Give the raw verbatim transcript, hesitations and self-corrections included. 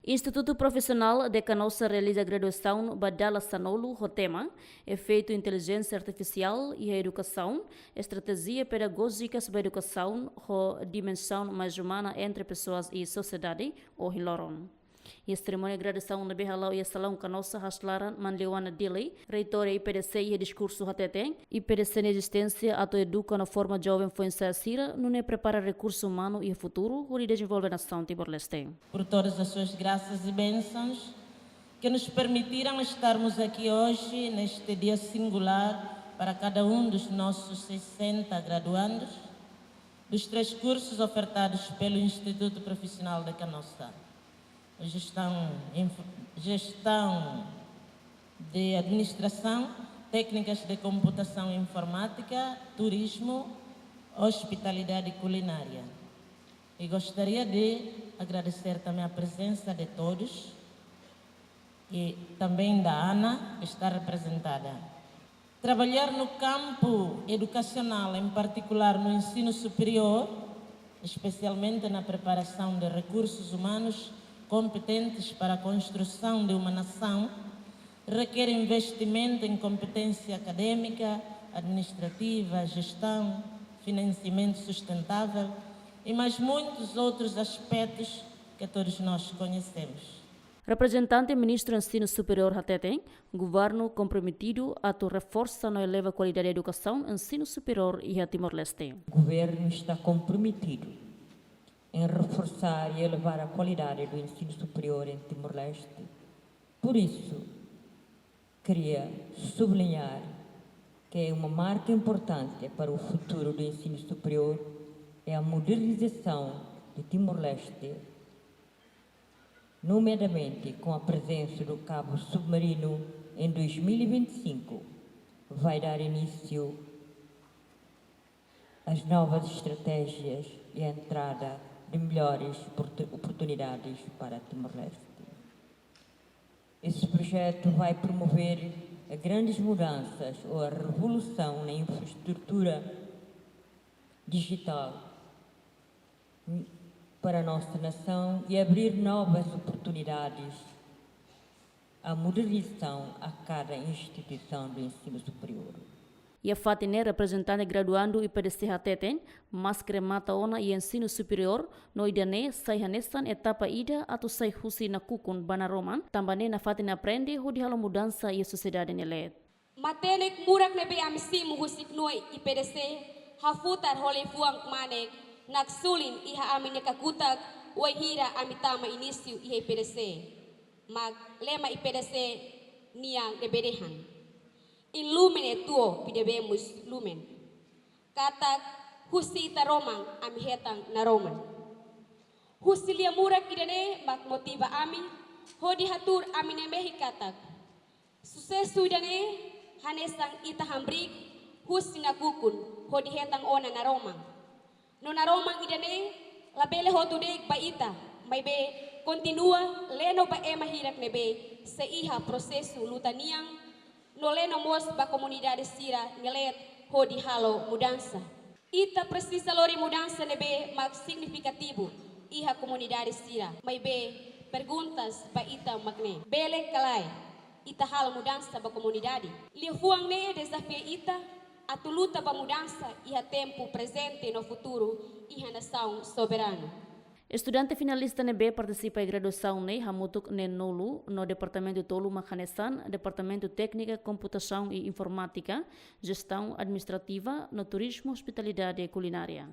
Institutu Profisionál de Canossa realiza graduasaun ba dala sanulu ho tema Efeitu Intelijénsia Artifisiál iha Edukasaun, Estratéjias Pedagójikas ba Edukasaun ho Dimensaun Mais Umana entre Pessoas e Sociedade, ohin loron. Iha serimónia graduasaun ne'ebé hala'o iha Salaun Canossa, Haslaran, Manleuana, Dili, Reitór I P D C iha diskursu hateten, I P D C nia ezisténsia atu eduka no forma joven foin-sa'e sira, nune'e prepara rekursu umanu iha futuru, hodi dezenvolve nasaun Timor-Leste. Por todas as suas graças e bênçãos que nos permitiram estarmos aqui hoje, neste dia singular, para cada um dos nossos sessenta graduandos, dos três cursos ofertados pelo Instituto Profissional de Canossa. Gestão, Inf-, Gestão de Administração, Técnicas de Computação Informática, Turismo, Hospitalidade e Culinária. E gostaria de agradecer também a presença de todos e também da Ana, que está representada. Trabalhar no campo educacional, em particular no ensino superior, especialmente na preparação de recursos humanos competentes para a construção de uma nação, requer investimento em competência académica, administrativa, gestão, financiamento sustentável e mais muitos outros aspectos que todos nós conhecemos. Reprezentante Ministru Ensinu Superiór hateten, governu komprometidu atu reforsa no eleva kualidade edukasaun ensinu superiór iha Timor-Leste. O governo está comprometido em reforçar e elevar a qualidade do ensino superior em Timor-Leste. Por isso, queria sublinhar que é uma marca importante para o futuro do ensino superior é a modernização de Timor-Leste, nomeadamente com a presença do cabo submarino em dois mil e vinte e cinco, vai dar início às novas estratégias e a entrada de melhores oportu-, oportunidades para Timor-Leste. Esse projeto vai promover grandes mudanças ou a revolução na infraestrutura digital para a nossa nação e abrir novas oportunidades à modernização a cada instituição do ensino superior. Iha fatin ne'e, reprezentante graduandu I P D C hateten, maske remata ona iha ensinu superiór, no ida-ne'e sai hanesan etapa ida atu sai husi nakukun ba naroman, tanba ne'e nafatin aprende hodi halo mudansa iha sosiedade nia leet. Matenek murak ne'ebé ami simu husi knoi I P D C, hafutar ho liafuan kmanek, naksulin iha ami-nia kakutak, wainhira ami tama inísiu iha I P D C. Mak lema I P D C nian ne'ebé dehan: In lumine tuo videbimus lumen. Katak husi ita roman ami hetan naroman. Husi lia murak ida-ne'e mak motiva ami hodi hatuur ami-nia mehi katak susesu ida-ne'e hanesan ita hamriik husi nakukun hodi hetan ona naroman. No naroman ida-ne'e labele hotu de'it ba ita, maibé kontinua leno ba ema hirak ne'ebé sei iha prosesu luta nian, no leno mós ba komunidade sira-nia leet hodi halo mudansa. Ita presiza lori mudansa ne'ebé mak signifikativu iha komunidade sira. Maibé perguntas ba ita mak ne'e: bele ka lae ita halo mudansa ba komunidade? Liafuan ne'e dezafia ita atu luta ba mudansa iha tempu prezente no futuru iha nasaun soberanu. Estudante finalista ne'ebé partisipa iha graduasaun ne'e hamutuk neen-nulu, no departamentu tolu mak hanesan Departamentu Téknika Komputasaun i Informátika, Jestaun Administrativa, no Turizmu, Ospitalidade i Kulinária.